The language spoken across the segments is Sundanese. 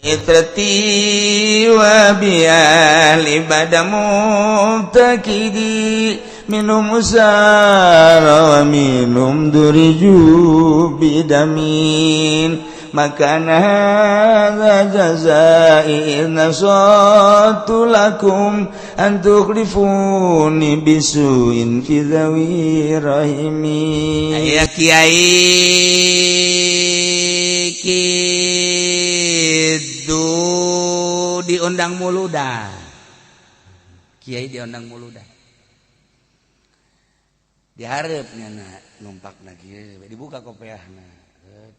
Itrati wa biali badamu takidi minum usara wa minum duriju bidamin makana hadza jazai nasatu lakum an tukhlifuni bisuin fi dhawi rahimi. Ya kiai kidu diundang muludan, kiai diundang muludan, diharapnya na numpak na kiai dibuka kopiahna,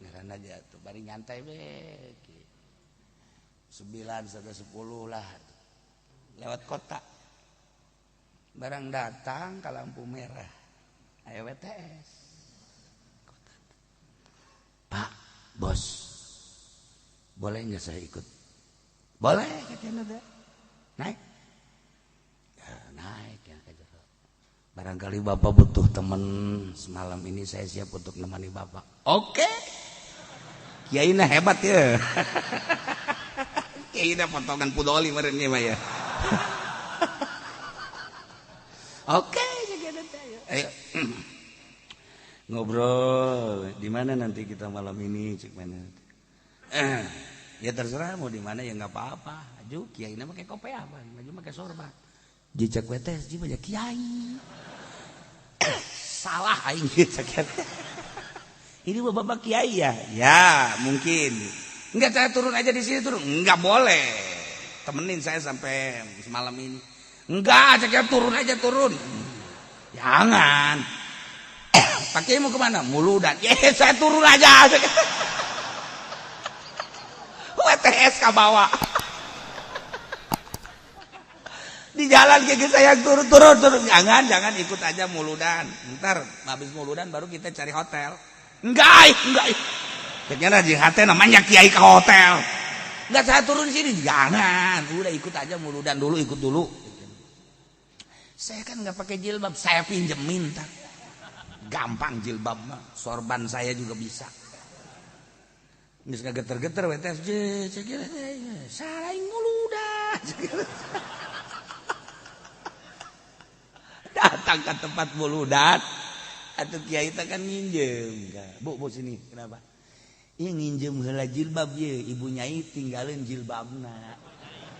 ngaran aja tuh bari nyantai be 9 sampai 10 lah lewat kota, barang datang ke lampu merah, ayo WTS kota. Pak bos, boleh nggak saya ikut? Boleh katanya, naik ya, naik ya. Barangkali bapak butuh teman semalam ini, saya siap untuk nemani bapak. Oke, kiai na hebat ya. Kiai na potongan pudoli merenya mah ya. Oke, ayo ngobrol. Di mana nanti kita malam ini, cik mana? Ya terserah mau di mana ya nggak apa-apa. Aju kiai na pakai kopi apa? Aju pakai sorban. Jejak WTS ji banyak kiai. Salah aing cek. Ini bapak kiai ya? Ya, mungkin. Enggak, saya turun aja di sini turun. Enggak boleh. Temenin saya sampai semalam ini. Enggak, cek turun aja turun. Jangan. Pak Kiai mau kemana? Muludan. Ya, saya turun aja. WTS ka bawa. Di jalan kayak saya turun turun turun, jangan jangan ikut aja muludan, ntar habis muludan baru kita cari hotel. Enggak enggak, kayaknya rajin hati namanya kiai ke hotel. Enggak, saya turun sini, jangan, udah ikut aja muludan dulu, ikut dulu. Saya kan nggak pakai jilbab, saya pinjemin ntar, gampang jilbab mah, sorban saya juga bisa. Bisa geter-geter WTS, salah muludan. Datang ke tempat muludan atau kiai teh kan nginjem, bu bu sini kenapa? Iya nginjem heula jilbab ye, ibu nyai tinggalin jilbabna.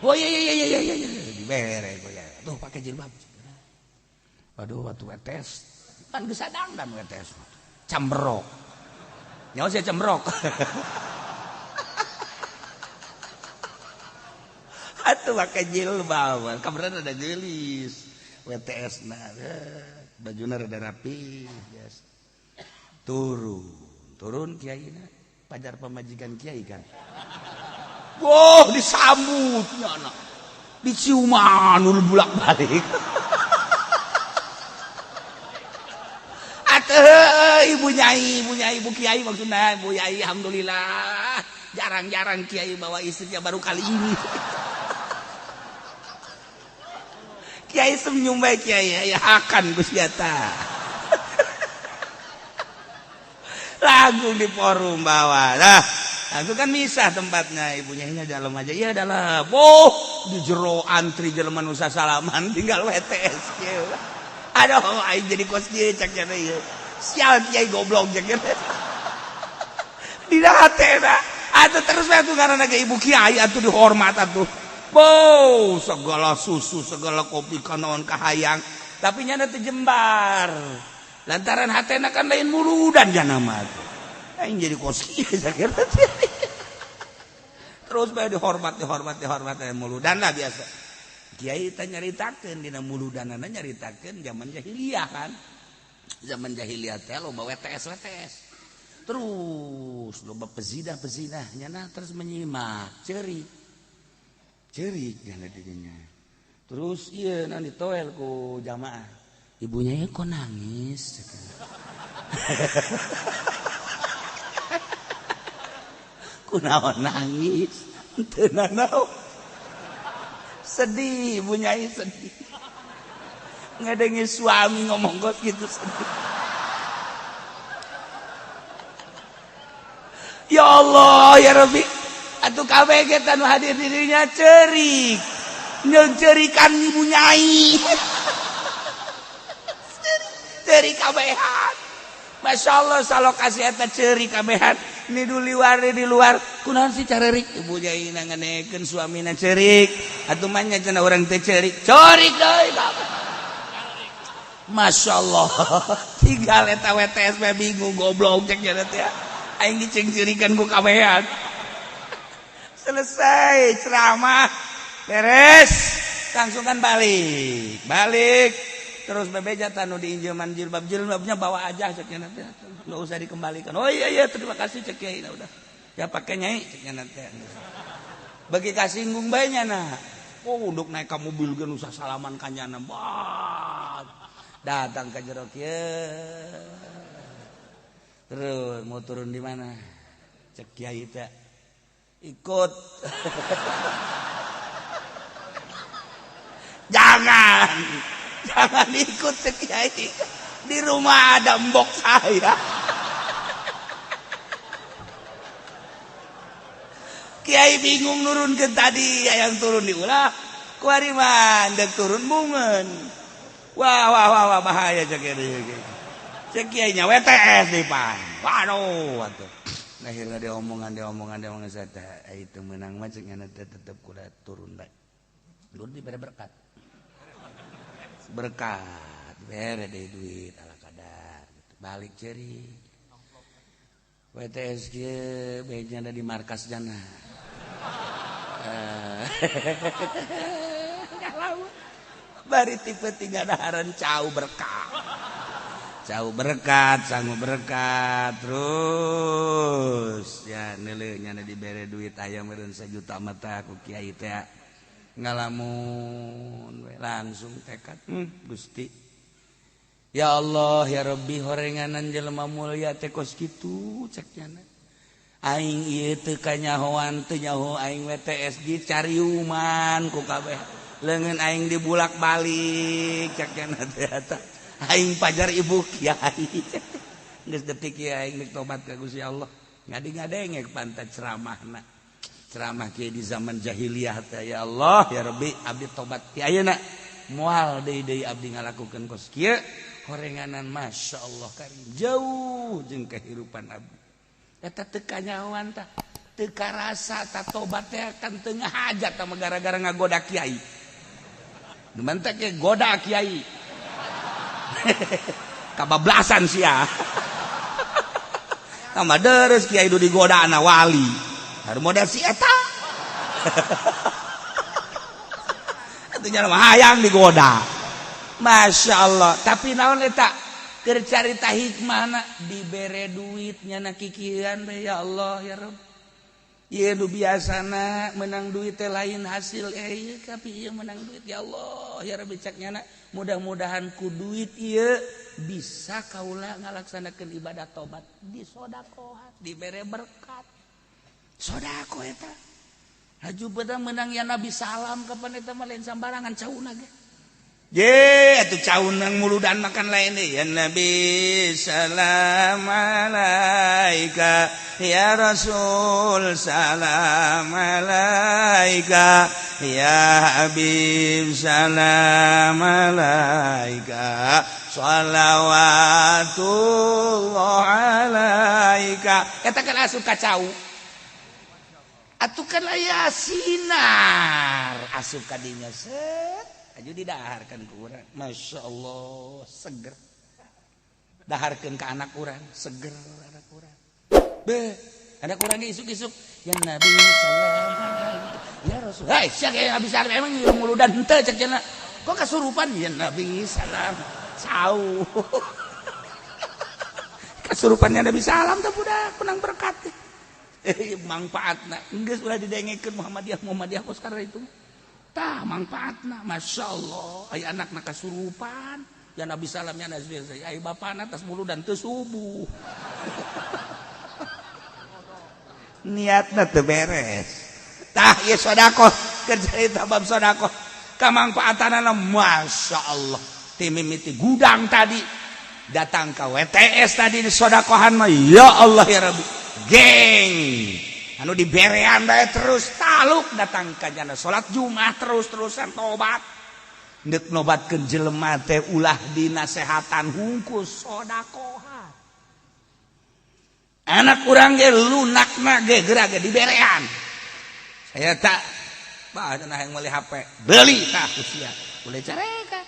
Oh iya iya iya iya iya, dibere ya. Tuh pakai jilbab. Waduh waktu WTS kan geus sadangdan WTS. Camberok. Nyawa saya cembrok. Atuh pakai jilbab, kabaran ada gelis. WTS nah, bajuna rada rapi, yes. Turun, turun kiai na, pajar pamajikan kiai kan. Wah, disambutnya anak, diciuman ul bulak-balik. Atuh ibu nyai, ibu kiai maksudnya, ibu nyai alhamdulillah. Jarang-jarang kiai bawa istrinya baru kali ini. Kiai senyum baik kiai ya akan Gusti eta. Lagu di forum bawah. Nah, aku kan misah tempatnya, ibunya ini dalam aja. Iya dalam. Oh, di jero antri jelema nu salaman tinggal WTS kieu. Aduh, aing jadi kos kieu cak nya ieu. Sial kiai goblok cak nya. Dina hatena. Atuh terus we atuh karena ge ibu kiai atuh dihormat atuh. Wow, segala susu, segala kopi kanaon kahayang, tapi nyana teu jembar. Lantaran hatena kan lain muludan jana mah. Aing jadi kos kieu sakira. Terus bae dihormat, dihormat, dihormat muludan lah biasa. Kiai teh nyaritakeun dina muludanana nyaritakeun zaman jahiliyah kan. Zaman jahiliyah teh loba WTS WTS. Terus loba pezinah-pezinah nyana terus menyimak, ceurik. Cerik gana dirinya. Terus iya nanti toel ku jamaah. Ibunya ya kok nangis. Kunaon nangis? Teu nanaon. Sedih ibunya sedih. Ngadengi suami ngomong kos gitu sedih. Ya Allah ya Rabbi. Atuh kabeh ge nu hadir dirinya cerik. Nyeungceurikan ibu nyai. Cerik kabehan. Masya Allah, salokasi eta cerik kabehan. Ni di luar, di luar. Kunaon sih carerik? Ibu nyai nanganekeun suamina cerik. Atuh mah nya cenah urang teh cerik. Cerik deui kabeh. Masya Allah, tinggal eta WTS bingung, goblok cek nya teh. Aing dicengcirikan ku kabehan. Selesai ceramah, beres, langsung kan balik. Balik terus bebeja tanu diinjeman jilbab, jilbabnya bawa aja cek nya teh. Enggak usah dikembalikan. Oh iya, terima kasih cek kiai, udah. Ya pakai nyai cek nya teh. Bagi kasinggung bae nya nah. Oh, untuk naik ke mobil ge usah salaman ka nyana. Bah. Datang ke jero kieu. Terus mau turun di mana? Cek kiai teh. Ikut. Jangan. Jangan ikut cek kiai. Di rumah ada mbok saya. Kiai bingung nurun ke tadi, yang turun diulah. Kuari mah ndek turun bungeun. Wah wah wah wah bahaya cek kiai. Cek kiai nya WTS di pan. Waduh atuh. Akhirnya dia omongan saya teh itu menang mah cek nya teh tetep kuda turun bae. Turun dibere berkat. Berkat bere deui duit ala kadar gitu. Balik ceri. WTS kieu baiknya ada di markas jana. Bari tipe tiga daharan cau berkat. Cau berkat, sangu berkat terus ya neuleuh nya dibere duit aya meureun sajuta mata ku kiai teh ngalamun we langsung tekad Gusti ya Allah ya Rabbi horenganan jelema mulia teh kos kitu cek nya aing ieu teu kanyahoan teu nyaho aing WTS dicariuman ku kabeh leungeun aing dibulak-balik cek nya teh eta aing pajar ibu kiai geus detik kieu aing rek tobat ka Gusti Allah ngadi-ngadenge pantat ceramahna ceramah kieu di zaman jahiliyah teh ya Allah ya Rabbi abdi tobat ti ayeuna moal deui-deui abdi ngalakukeun kos kieu horenganan Masya Allah karim jauh jeung kehidupan abdi eta teu kanyahoan tah teu karasa ta tobat teh kan teu ngahajat tah gara-gara ngagoda kiai nu mantek ge goda kiai kabablasan sia tambah deres kiai du digoda ana wali haru model si eta atuh nya mah hayang digoda Masya Allah tapi naon eta keur carita hikmahna dibere duit nyana kikieuan we ya Allah ya Rabb ieu nu biasana menang duit teh lain hasil ieu tapi ieu menang duit ya Allah ya Rabbi cek nyana mudah-mudahan ku duit ieu bisa kaula ngalaksanakeun ibadah tobat disodakohan dibere berkat sodako eta haju beda menang ya Nabi salam kapan eta mah lain sambarangan cauna ge ye atuh caunang muludan makan lain deui ya Nabi salam alaika ya Rasul salam alaika ya Habib salam alaika shalawatullah alaika eta kan asup ka cau atuh kan aya sinar asup ka dinya set aju didaharkan ku urang Masya Allah seger daharkeun ka anak urang seger anak urang be anak urang ge isuk-isuk ya Nabi salam ya Rasul hei sia ge Nabi salam emang muludan henteu cek cenah kok kasurupan ya Nabi salam cau kasurupannya Nabi salam teh budak menang berkat mangfaatna geus ulah didengekeun Muhammadiyah Muhammadiyah kos karena itu tah mangfaatna Masya Allah aya anakna kasurupan ya Nabi salam ya Nabi aya bapana tas muludan teu subuh niatna teu beres tah ieu sedekah keur carita bab sedekah kamangfaatanana Masya Allah ti mimiti gudang tadi datang ke WTS tadi di sodakohan mah ya Allah ya Rabbi geng Anu diberean bae terus taluk datang ka jana salat Jumat terus-terusan tobat. Ndek nobatkeun jelema teh ulah dinasehatan hungkul sodakohan. Anak urang ge lunakna ge geura ge diberean. Saya tak bah cenah hayang meuli HP, beli tah ku sia. Boleh carekan.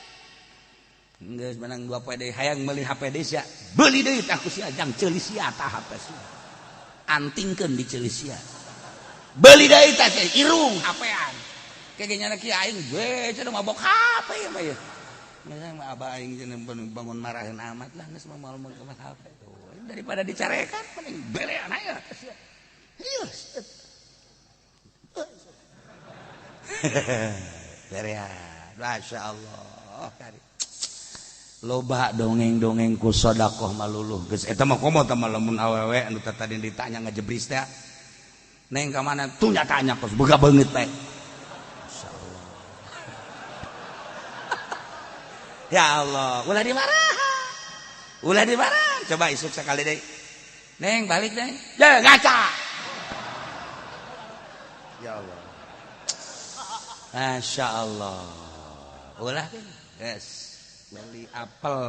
Geus menang 2 poe deui hayang meuli HP deui sia. Beli deui tah ku sia jang ceuli sia tah HP sia. Antingkeun di ceuli sia. Beli deui tah sia irung HP-an. Kayak nyana kieu aing we cenah mabok HP ya mah ya. Geus mah abah aing cenah bangun marahin amat lah geus mah moal meuli HP tuh. Daripada dicarekan mending berean aya sia. Ieu. Berean. Masya Allah. Loba dongeng-dongeng ku sodakoh maluluh. Geus eta mah komo teh lamun awewe anu tadi ditanya ngejebris teh. Neng ka mana? Tuh nyatanya kos boga beungeut bae. Masyaallah. Ya Allah, ulah dimarahan. Ulah dimarahan. Coba isuk sekali deui. Neng balik neng. Ya ngaca. Ya Allah. Masya Allah. Ulah yes. Beli apel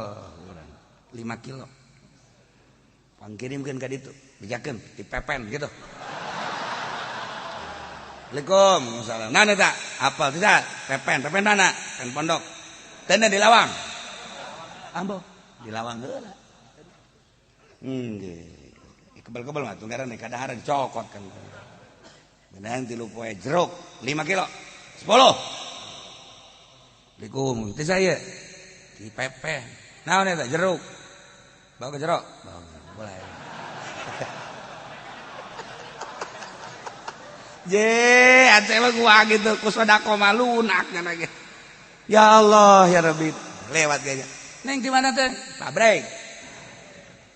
urang 5 kilo. Pangkirimkeun ka ditu, bijakeun dipepen gitu. Assalamualaikum. Waalaikumsalam. Mana tak? Apel tidak? Pepen, pepen mana? Pepen pondok. Tenda di lawang. Ambo, di lawang heula. Nggih. Kebel-kebel mah tunggaran kadaharan cokot kan. Beunang 3 poe jeruk 5 kilo. 10. Assalamualaikum. Itu saya di pepen. Naon eta jeruk? Bawa ke jeruk. Bawa. Boleh. Je, ate mah gua gitu ku sedekah mah lunak nya ge. Ya Allah ya Rabbi. Lewat kayaknya. Neng di mana teh? Pabrik.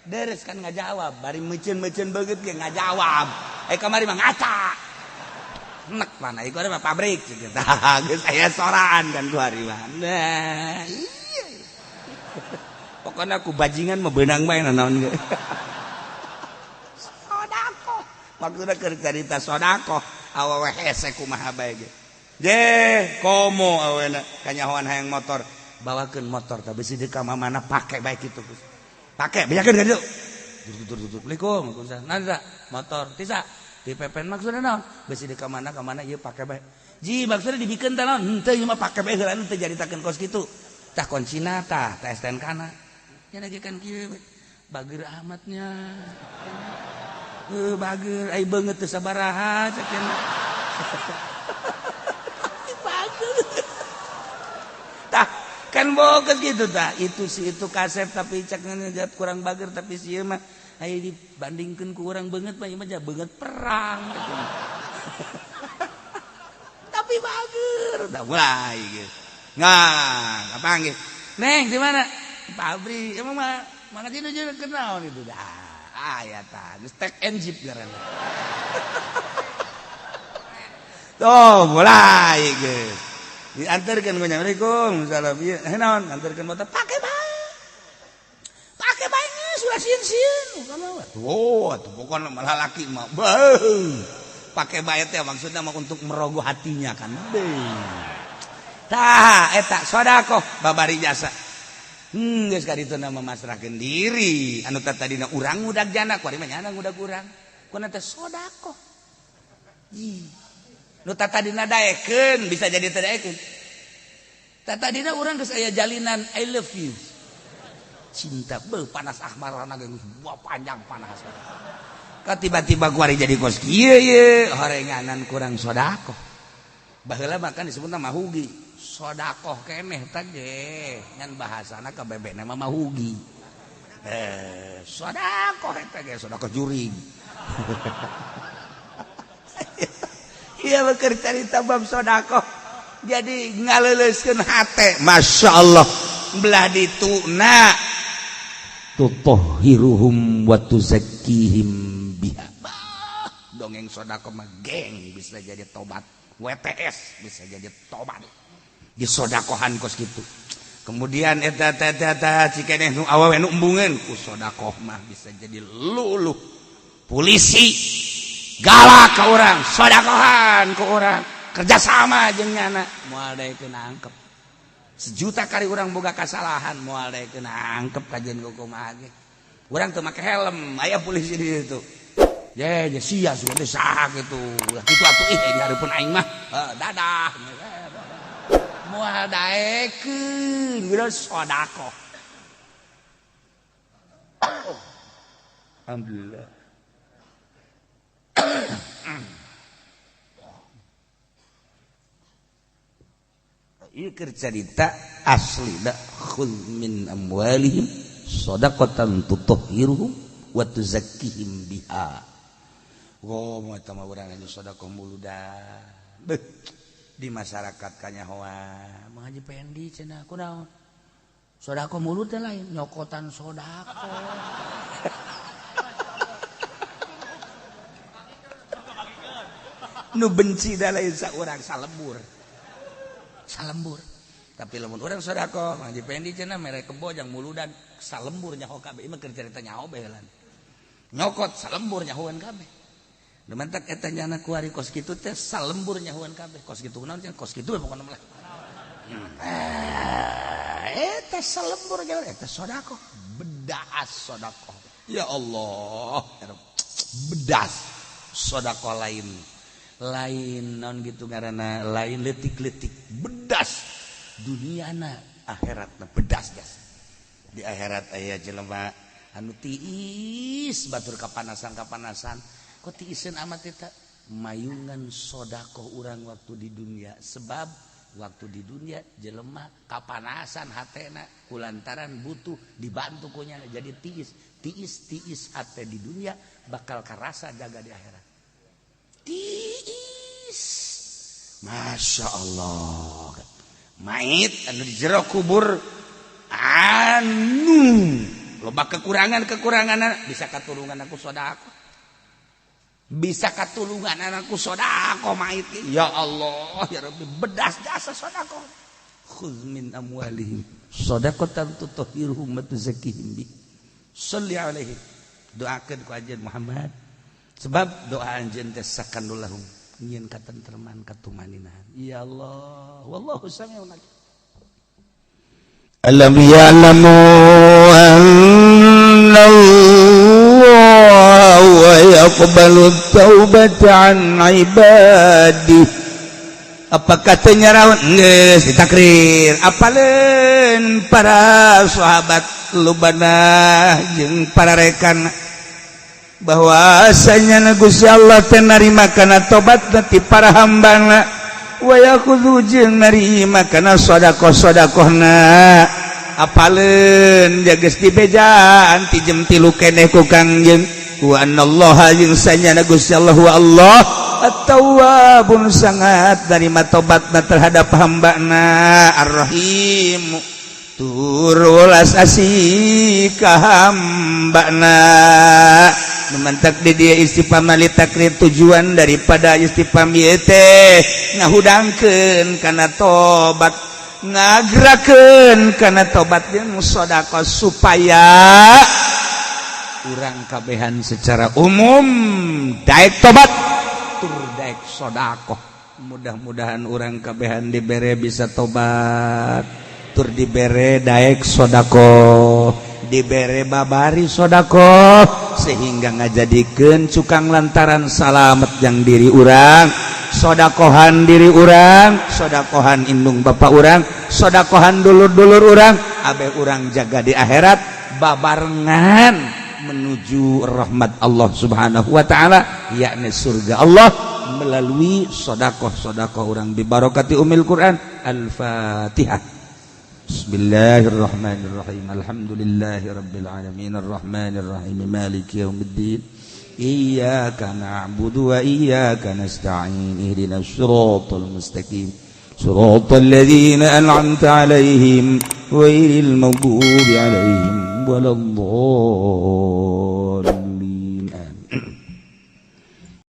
Deres kan ngajawab, bari meuceun-meuceun beungeut ge ngajawab. Eh kamari mah ngaca. Nek mana ieu mah pabrik gitu. Tah geus aya soraan kan ku hari mah. Nah, iya. Pokoknya aku bajingan mah beunang bae naon ge. Sodakoh. Maksudna keur carita sodakoh, awewe hese kumaha bae ge. Je, komo awena kanyahoan hayang motor, bawakeun motor tah bisi deui ka mamana pake bae kitu. Pake bejakeun ka ditu. Tur tur tur. Assalamualaikum. Waalaikumsalam. Nanda motor tisa di pepen maksudna naon? Bisi deui ka mana ieu pake bae. Ji maksudna dibikeun teh naon? Henteu ieu mah pake bae heula teu jaritakeun kos kitu. Tah kuncina tah, tah STNK-na. Nya lagi kan kieu bager amatnya. Bager ai beungeut teu sabaraha cek cenah. Bager. Tah kan boga gitu tah itu si itu kasep tapi cek kurang bager tapi si ieu mah ayo dibandingkeun ku urang beungeut mah ieu mah beungeut perang gitu. Tapi bager tah mulai geus. Nah, kapanggih. Neng di mana? Pabrik. Emang mah mana tinu jeung kenaon itu dah. Aya tah, geus tek and jeep ngaranna. Tuh, mulai geus. Diantarkeun ku nya. Assalamualaikum. Salam ieu. Eh naon? Antarkeun motor pake bae. Pake bae geus ulah sieun-sieun. Wah, tuh pokona malah laki mah. Beuh. Pake bae teh maksudna mah untuk merogoh hatinya kan. Beuh. Tah eta sodakoh babari jasa. Geus ka ditu mah masrahkeun diri. Anu tadina urang ngudag jana, kuari mah nyana ngudag urang. Kuna teh sodakoh. Ih. Nu tadina daekeun bisa jadi teu daekeun. Tadina urang geus aya jalinan I love you. Cinta beuh panas ahmarana ge geus buah panjang panas. Ka tiba-tiba kuari jadi kos kieu ye horenganan kurang sodakoh. Baheula mah kan disebutna mahugi. Sodakoh keneh teh ge ngan bahasana ka bebekna mah mahugi. Sodakoh eta ge sodakoh jurig. Iya beker carita bab sodakoh. Jadi ngaleuleuskeun hate. Masya Allah. Belah dituna tutohiruhum wa tuzakkihim biha. Bah, dongeng sodakoh mah geng bisa jadi tobat. WTS bisa jadi tobat. Disodakohan kos gitu. Kemudian eta eta eta cikeneh nu awewe nu embungeun ku sodakoh mah bisa jadi luluh. Polisi Galak ka urang, sodakohan ku urang, kerjasama jeung nyana, moal daekeun angkep. Sejuta kali urang boga kasalahan, moal daekeun angkep kajian kumaha ge. Urang teu make helm, aya polisi di situ. Ye, ye sia sudah teh saha kitu. Ulah kitu atuh, ih, di hareupeun aing mah. Dadah. Moal daekeun, geus sodakoh. Alhamdulillah. Ieu keur carita asli da khudz min amwalihim shadaqatan tutahhiruhum wa tuzakkihim biha. Oh, moal eta mah urang anu sedekah muludan. Beuh, di masyarakat kanyahoan Mang Haji Pendi cenah kunaon? Sedekah mulut teh lain nyokotan sedekah. Nu benci da lain saurang salembur. Salembur. Tapi lamun urang sedekah Mang Haji Pendi cenah mere kebo jang muludan salembur nyaho kabeh. Ieu mah keur carita nyaho bae heula. Nyokot salembur nyahoan kabeh. Nu mantak eta nyana kuari kos kitu teh salembur nyahoan kabeh. Kos kitu naon cenah? Kos kitu we pokona mah. Eta salembur nyahoan eta sedekah. Bedas sedekah. Ya Allah, bedas sedekah lain. Lain non gitu karena lain letik-letik bedas duniana akhiratna bedas gas di akhirat aya jelema anu tiis batur kapanasan-kapanasan kok tiiseun amat eta mayungan sedekah urang waktu di dunia sebab waktu di dunia jelema kapanasan hatena kulantaran butuh dibantu ku nyana jadi tiis tiis tiis hate di dunia bakal karasa jaga di akhirat. Tiis. Masya Allah. Mait anu di jero kubur anu loba kekurangan-kekurangan bisa katulungan aku sedekah. Bisa katulungan anakku sedekah mait. Ya Allah, ya Rabbi, bedas jasa sedekah. Khudz min amwalihim shadaqatan tutahhiruhum wa tuzakkihim bi. Shalli alaihi. Doakeun ku anjeun Muhammad. Sebab doa anjeun teh sakanulahum nyieun katentreman katumaninahan. Ya Allah, wallahu samiun alim. Alam ya'lamu anna Allah yaqbalu taubata an ibadihi. Apa katanya rawan geus ditakrir apaleun para sahabat lubana jeung para rekan bahwasanya Gusti Allah teh narima kana tobat ti para hambana wa yakhudhu jeung narima kana sedekah-sedekahna apaleun geus dibejaan ti jem 3 keneh ku Kangjeng wa anallaha jeung sanyana Gusti Allah wa Allah at-tawwabun sangat narima tobatna terhadap hambana ar-rahim tur welas asih ka hambana. Memantak di dia istifham li takrir tujuan daripada istifham ieu teh ngahudangkeun kana tobat ngagerakeun kana tobat jeung sedekah supaya urang kabehan secara umum daek tobat tur daek sedekah. Mudah-mudahan urang kabehan dibere bisa tobat tur dibere daek sedekah dibere babari sedekah sehingga ngajadikeun cukang lantaran salamet yang diri urang sodakohan diri urang sodakohan indung bapak urang sodakohan dulur-dulur urang abe urang jaga di akhirat babarengan menuju rahmat Allah Subhanahu wa taala yakni surga Allah melalui sodakoh-sodakoh urang bi barakati umil Quran. Al-Fatihah. Bismillahirrahmanirrahim. Alhamdulillahirabbil alamin arrahmanirrahim maliki yaumiddin. Iyyaka na'budu wa iyyaka nasta'in ihdinas siratal mustaqim siratal ladzina an'amta 'alaihim ghairil maghdubi 'alaihim waladdallin.